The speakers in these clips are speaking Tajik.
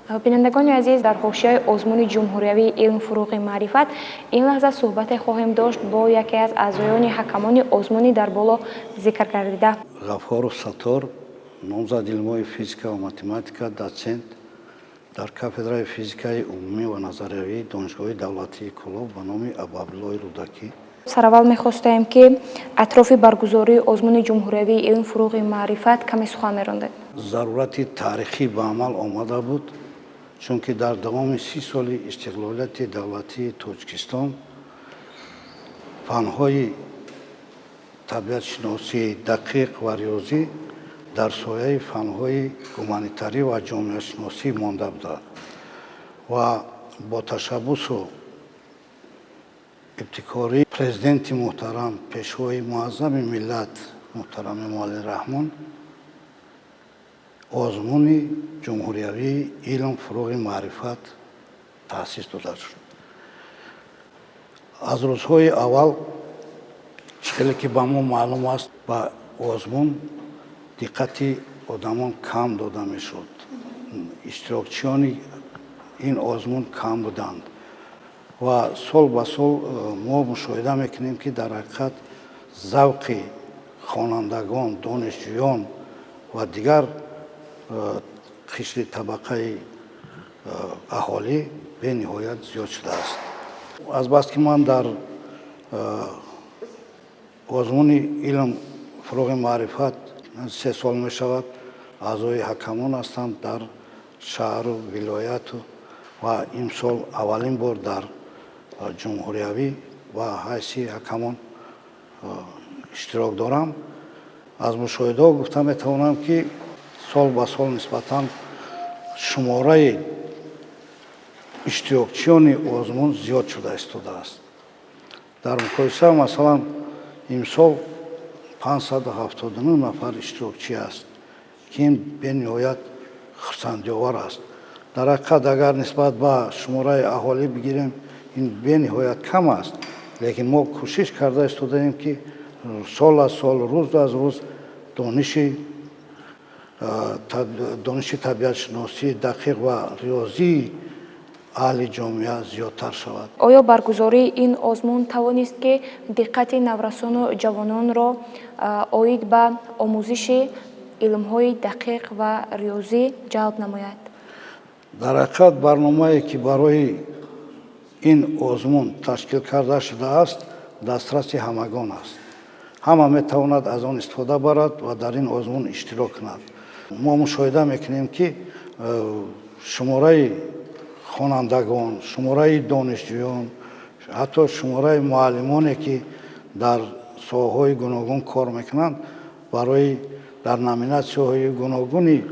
Бинандагони азиз, дар ҳошияи озмуни ҷумҳуриявии «Илм – фурӯғи маърифат» ин лаҳза суҳбате хоҳем дошт бо яке аз аъзоёни ҳакамони озмуни дар боло зикр гардида. Ғафоров Саттор, номзади илмҳои физика ва математика, доцент дар кафедраи физикаи умумӣ ва назариявии Донишгоҳи давлатии Кӯлоб ба номи Абуабдуллоҳи Рӯдакӣ. Сараввал мехостем, ки атрофи баргузории озмуни ҷумҳуриявии «Илм – фурӯғи маърифат» каме сухан мерондед. Зарурати таърихӣ ба амал омада буд, чунки дар давоми 30 соли истиқлолияти давлатии Тоҷикистон фанҳои табиатшиносӣ, дақиқ ва риёзӣ дар сояи фанҳои гуманитарӣ ва ҷомеашиносӣ монда буданд ва бо ташаббусу ибтикории Президенти муҳтарам, Пешвои муаззами миллат, муҳтарам Эмомалӣ Раҳмон озмуни ҷумҳуриявии «Илм – фурӯғи маърифат» таъсис дода шуд. Аз рӯзҳои аввал, чӣ хеле ки ба мо маълум аст, ба озмун диққати одамон кам дода мешуд, иштирокчиёни ин озмун кам буданд ва сол ба сол мо мушоҳида мекунем, ки дар ҳақиқат завқи хонандагон, донишҷӯён ва дигар қишри табақаи аҳолӣ бениҳоят зиёд шудааст. Азбаски ман дар озмуни «Илм – фурӯғи маърифат» 3 сол мешавад аъзои ҳакамон ҳастам дар шаҳру вилояту ва имсол аввалин бор дар ҷумҳуриявӣ ба ҳайси ҳакамон иштирок дорам, аз мушоҳидаҳо гуфта метавонам, ки сол ба сол нисбатан шумораи иштирокчиёни озмун зиёд шуда истодааст. Дар муқоиса, масалан, имсол 579 нафар иштирокчӣ аст, ки ин бениҳоят хурсандиовар аст. Дар ҳақиқат, агар нисбат ба шумораи аҳолӣ бигирем, ин бениҳоят кам аст, лекин мо кӯшиш карда истодаем, ки сол аз сол, рӯз аз рӯз дониши табиатшиносӣ, дақиқ ва риёзии аҳли ҷомеа зиёдтар шавад. Оё баргузории ин озмун тавонист, ки диққати наврасону ҷавононро оид ба омӯзиши илмҳои дақиқ ва риёзӣ ҷалб намояд? Дар ҳақиқат, барномае, ки барои ин озмун ташкил карда шудааст, дастраси ҳамагон аст. Ҳама метавонад аз он истифода барад ва дар ин озмун иштирок кунад. Мо мушоҳида мекунем, ки шумораи хонандагон, шумораи донишҷӯён, ҳатто шумораи муаллимоне, ки дар соҳаҳои гуногун кор мекунанд, барои дар номинатсияҳои гуногуни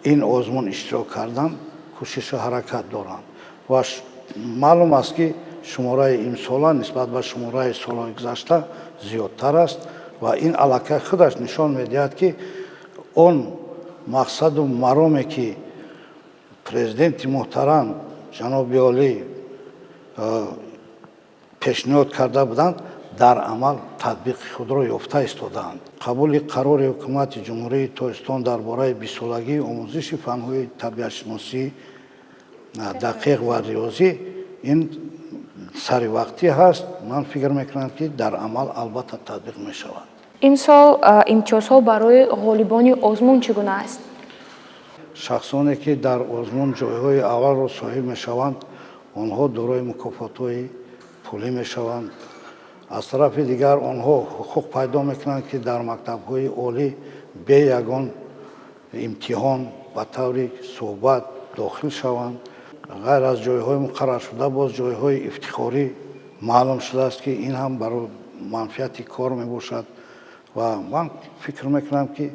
ин озмун иштирок кардан кӯшишу ҳаракат доранд. Ва маълум аст, ки шумораи имсола нисбат ба шумораи солҳои гузашта зиёдтар аст ва ин аллакай худаш нишон медиҳад, ки он мақсаду мароме, ки Президенти муҳтарам ҷаноби олӣ пешниҳод карда буданд, дар амал татбиқи худро ёфта истодаанд. Қабули қарори Ҳукумати Ҷумҳурии Тоҷикистон дар бораи бистсолагии омӯзиши фанҳои табиатшиносӣ, дақиқ ва риёзӣ ин саривақтӣ ҳаст. Ман фикр мекунам, ки дар амал албатта татбиқ мешавад. Имсол имтиёзҳо барои ғолибони озмун чӣ гуна аст? Шахсоне, ки дар озмун ҷойҳои аввалро соҳиб мешаванд, онҳо дорои мукофотҳои пулӣ мешаванд. Аз тарафи дигар, онҳо ҳуқуқ пайдо мекунанд, ки дар мактабҳои олӣ бе ягон имтиҳон ба таври суҳбат дохил шаванд. Ғайр аз ҷойҳои муқарраршуда, боз ҷойҳои ифтихорӣ маълум шудааст, ки ин ҳам барои манфиати кор мебошад. Ва ман фикр мекунам, ки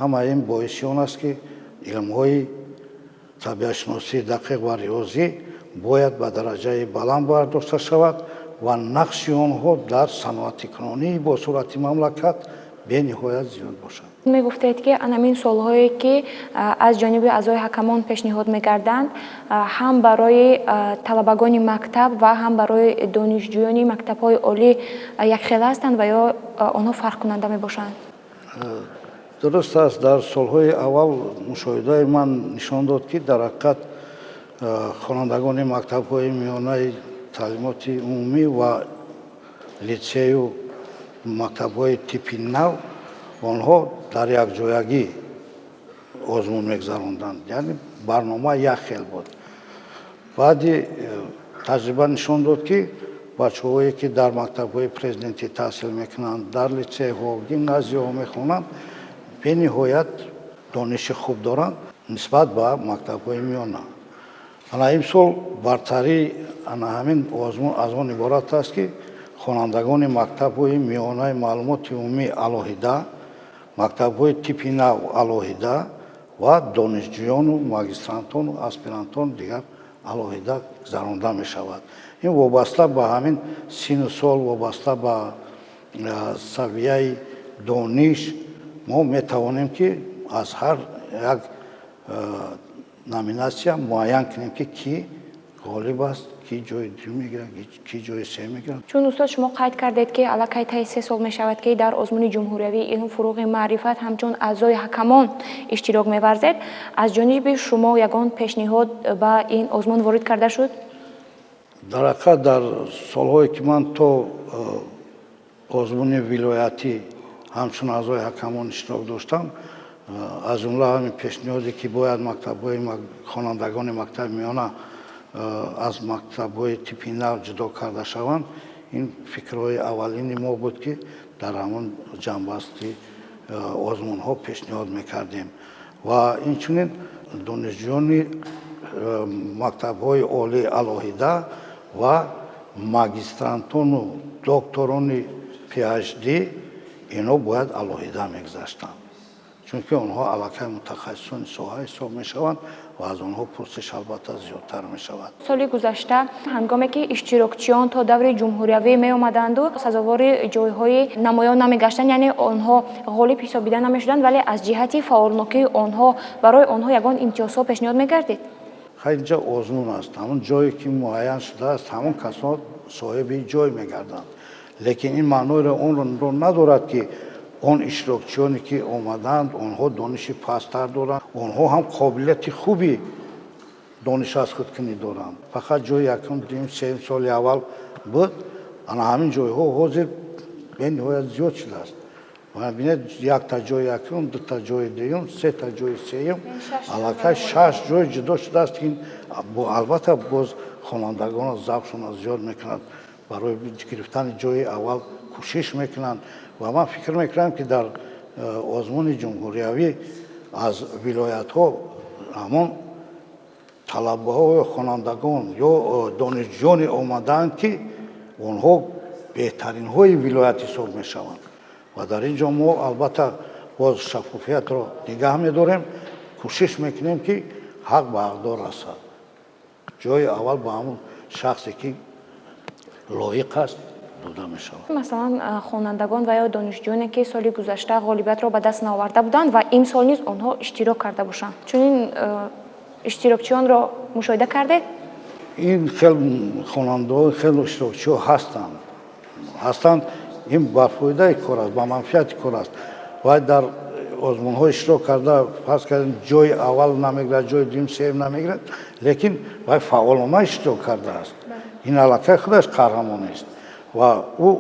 ҳама ин боиси он аст, ки илмҳои табиатшиносӣ, дақиқ ва риёзӣ бояд ба дараҷаи баланд бардошта шавад ва нақши онҳо дар саноатикунонии босуръати мамлакат бениҳоят зиёд бошад. Мегуфтед, ки анамин суолҳое, ки аз ҷониби аъзои ҳакамон пешниҳод мегарданд, ҳам барои талабагони мактаб ва ҳам барои донишҷӯёни мактабҳои олӣ якхела ҳастанд ва ё онҳо фарқкунанда мебошанд? Дуруст аст, дар солҳои аввал мушоҳидаи ман нишон дод, ки дар ҳақиқат хонандагони мактабҳои миёнаи таълимоти умумӣ ва литсею мактабҳои типи нав, онҳо дар якҷоягӣ озмун мегузаронданд, яъне барнома як хел буд. Баъди таҷриба нишон дод, ки бачаҳое, ки дар мактабҳои президентӣ таҳсил мекунанд, дар литсейҳо, гимназияҳо мехонанд, бениҳоят дониши хуб доранд нисбат ба мактабҳои миёна. Ана имсол бартарии ана ҳамин озмун аз он иборат аст, ки хонандагони мактабҳои миёнаи маълумоти умумӣ алоҳида, мактабҳои типи нав алоҳида ва донишҷӯёну магистрантону аспирантон дигар алоҳида гузаронда мешавад. Ин вобаста ба ҳамин сину сол, вобаста ба савияи дониш мо метавонем, ки аз ҳар як номинатсия муайян кунем, ки кӣ ғолиб аст, ки ҷои дуюм мегирад, ки ҷои сеюм мегирад. Чун, устод, шумо қайд кардед, ки аллакай таи 3 сол мешавад, ки дар озмуни ҷумҳуриявии илм фурӯғи маърифат ҳамчун аъзои ҳакамон иштирок меварзед, аз ҷониби шумо ягон пешниҳод ба ин озмун ворид карда шуд? Дар ҳақиқат, дар солҳое, ки ман то озмуни вилоятӣ ҳамчун аъзои ҳакамон иштирок доштам, аз ҷумла ҳамин пешниҳоде, ки бояд мактабҳои хонандагони мактаби миёна аз мактабҳои типи нав ҷудо карда шаванд, ин фикрҳои аввалини мо буд, ки дар ҳамон ҷамъбасти озмунҳо пешниҳод мекардем. Ва инчунин донишҷӯёни мактабҳои олӣ алоҳида ва магистрантону докторони PhD, инҳо бояд алоҳида мегузаштанд, чунки онҳо аллакай мутахассисони соҳа ҳисоб мешаванд ва аз онҳо пурсиш албатта зиёдтар мешавад. Соли гузашта, ҳангоме ки иштирокчиён то даври ҷумҳуриявӣ меомаданду сазовори ҷойҳои намоён намегаштанд, яъне онҳо ғолиб ҳисобида намешуданд, вале аз ҷиҳати фаъолнокии онҳо барои онҳо ягон имтиёзҳо пешниҳод мегардид? Хай, инҷа озмун аст. Ҳамон ҷое, ки муайян шудааст, ҳамон касон соҳиби ҷой мегарданд, лекин ин маъноеро онро надорад, ки он иштирокчиёне, ки омаданд, онҳо дониши пасттар доранд. Онҳо ҳам қобилияти хуби дониш аз худкунӣ доранд. Фақат ҷои якум, дуюм, сеюм соли аввал буд. Ана ҳамин ҷойҳо ҳозир бениҳоят зиёд шудааст. Бинед, якта ҷои якум, дута ҷои дуюм, сета ҷои сеюм, аллакай шаш ҷой ҷудо шудааст. Ин албатта боз хонандагонро завқшонро зиёд мекунад, барои гирифтани ҷои аввал кӯшиш мекунанд. Ва ман фикр мекунам, ки дар озмуни ҷумҳуриявӣ аз вилоятҳо ҳамон талабаҳо, хонандагон ё донишҷӯёне омадаанд, ки онҳо беҳтаринҳои вилоят ҳисоб мешаванд. Ва дар ин ҷо мо албатта боз шаффофиятро нигаҳ медорем, кӯшиш мекунем, ки ҳақ ба ҳақдор расад, ҷои аввал ба ҳамон шахсе, ки лоиқ аст, дода мешавад. Масалан, хонандагон ва ё донишҷӯёне, ки соли гузашта ғолибиятро ба даст наоварда буданд ва имсол низ онҳо иштирок карда бошанд, чунин иштирокчиёнро мушоҳида кардед? Ин хел хонандаҳо, хеле иштирокчиҳо ҳастанд. Ин ба фоидаи кор аст, ба манфиати кор аст. Вай дар озмунҳо иштирок карда, фарз кардем, ҷои аввал намегирад, ҷои дуюм, сеюм намегирад, лекин вай фаъолона иштирок кардааст. Ин аллакай худаш қаҳрамонист ва ӯ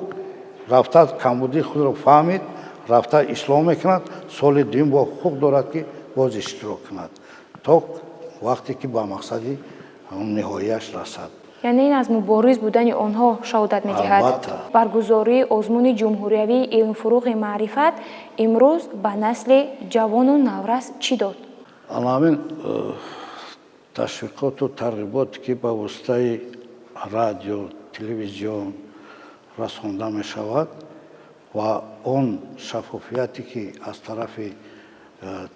рафта камбудии худро фаҳмид, рафта ислоҳ мекунад. Соли дуюм бо ҳуқуқ дорад, ки боз иштирок кунад, то вақте ки ба мақсади ниҳоияш расад. Яъне ин аз мубориз будани онҳо шаҳодат медиҳад. Баргузории озмуни ҷумҳуриявии илмфурӯғи маърифат имрӯз ба насли ҷавону наврас чӣ дод? Ана ҳамин ташвиқоту тарғиботе, ки ба воситаи радио, телевизион расонда мешавад, ва он шаффофияте, ки аз тарафи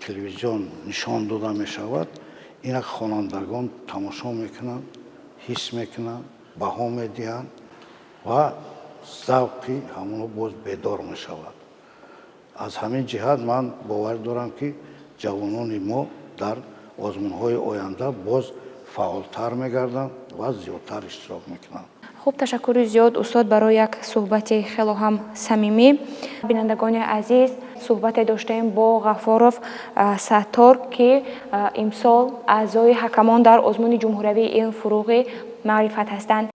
телевизион нишон дода мешавад, ина хонандагон тамошо мекунанд, ҳис мекунанд, баҳо медиҳанд ва завқи ҳамоно боз бедор мешавад. Аз ҳамин ҷиҳат ман бовар дорам, ки ҷавонони мо дар озмунҳои оянда боз фаъолтар мегарданд ва зиёдтар иштирок мекунанд. Хуб, ташаккури зиёд, устод, барои як суҳбати хело ҳам самимӣ. Бинандагони азиз. Суҳбате доштем бо Ғафоров Саттор, ки имсол аъзои ҳакамон дар озмуни ҷумҳуриявии илм, фурӯғи маърифат ҳастанд.